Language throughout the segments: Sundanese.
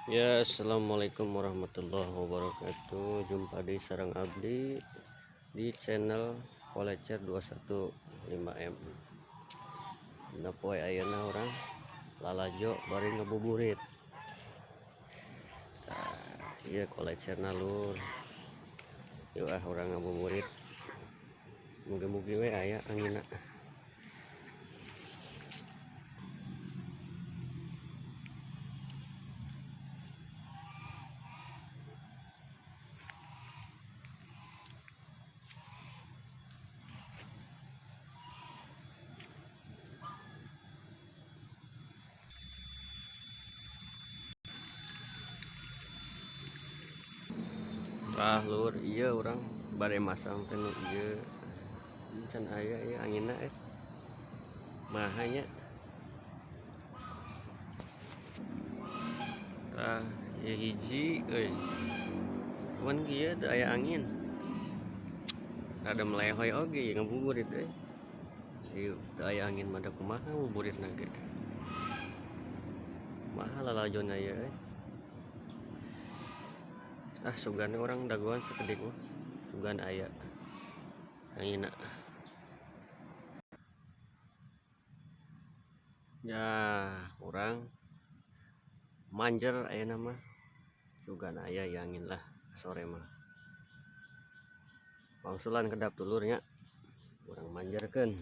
Ya, assalamualaikum warahmatullahi wabarakatuh. Jumpa di Sarang Abdi di channel Kolecer 215M. Dina poe ayeuna urang lalajo bari ngabuburit. Tah, ieu kolecerna, lur. Yuk ah, urang ngabuburit. Mugi-mugi we aya anginna. Tah lur, ieu urang bade masang teh nu ieu. Can aya ieu anginna eh. Maha nya. Tah, ieu hiji euy. Cuman kieu teu aya angin. Rada melehoy oge ngabuburit euy. Ieu teu aya angin mah da kumaha ngabuburitna ge. Kumaha lalajona ieu euy. Ah, sugan urang dagoan sakedik mah. Sugan aya anginna. Ya, urang manjer ayeuna mah. Sugan aya ya angin lah sore mah. Wangsulan kedap dulur nya. Urang manjerkeun.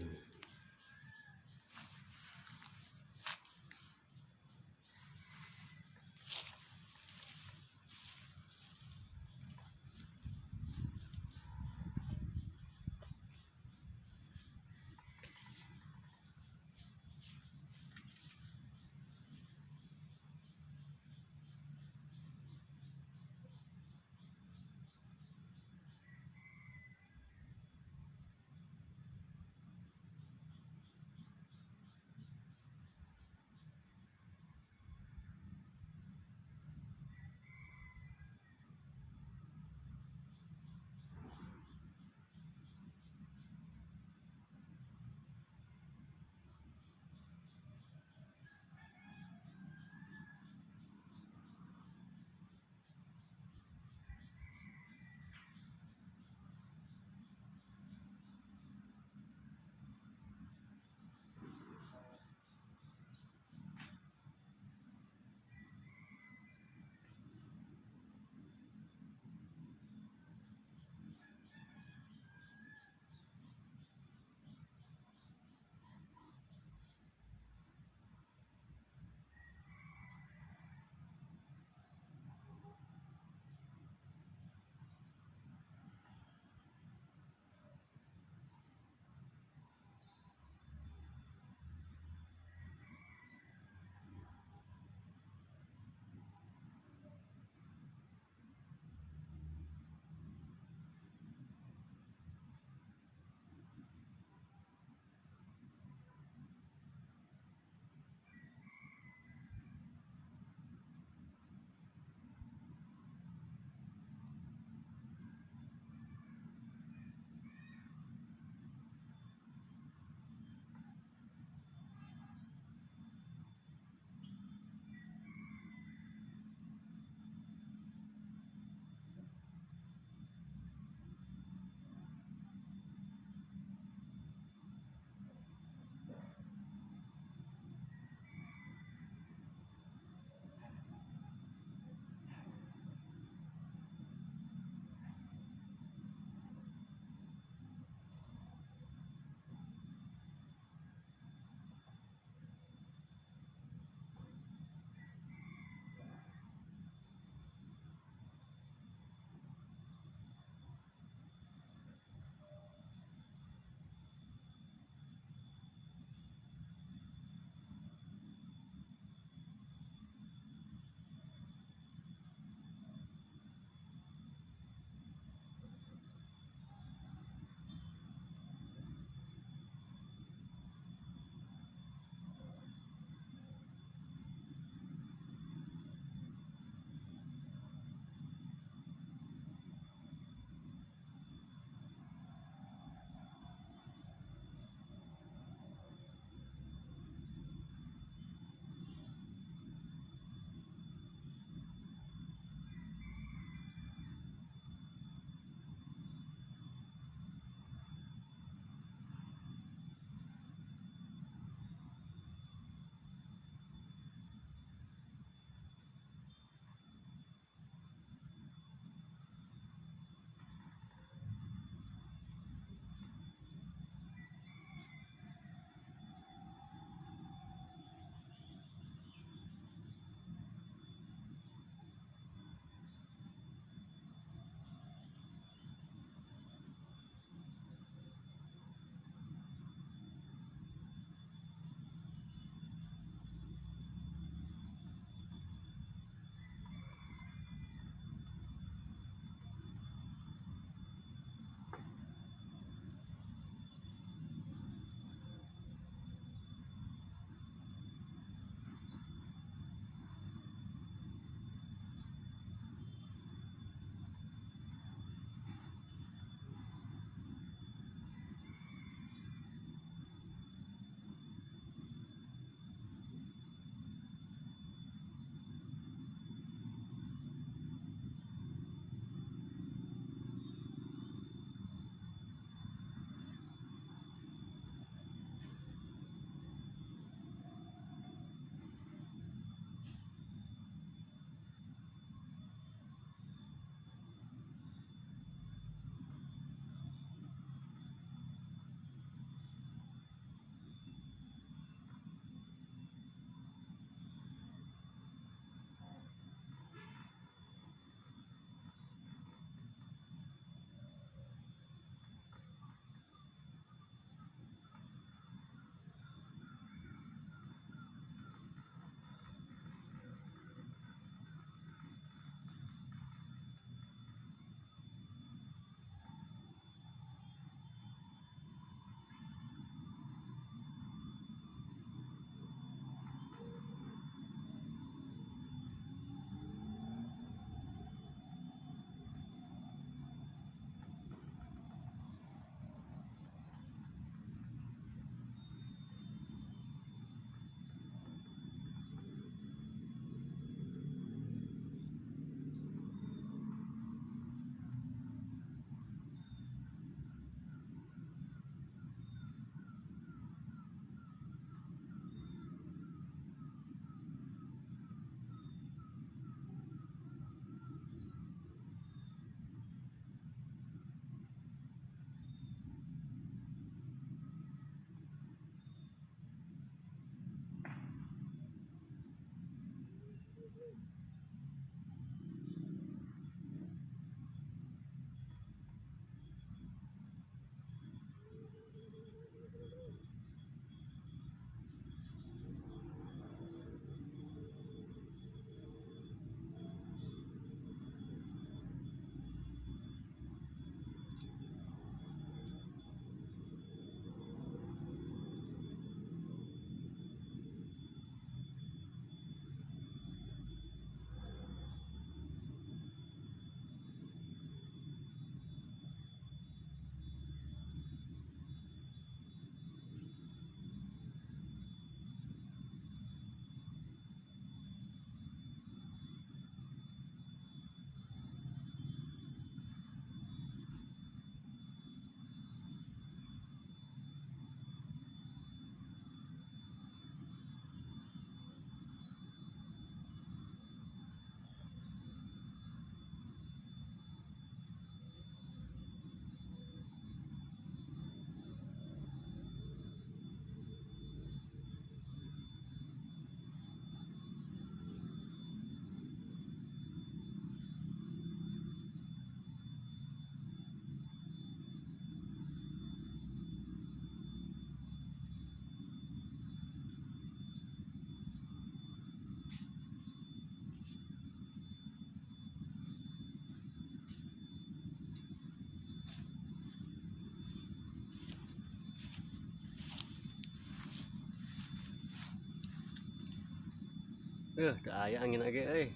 Teu aya angin age euy.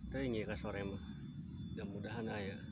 Teuing ieu ka sore mah. Mudah-mudahan aya.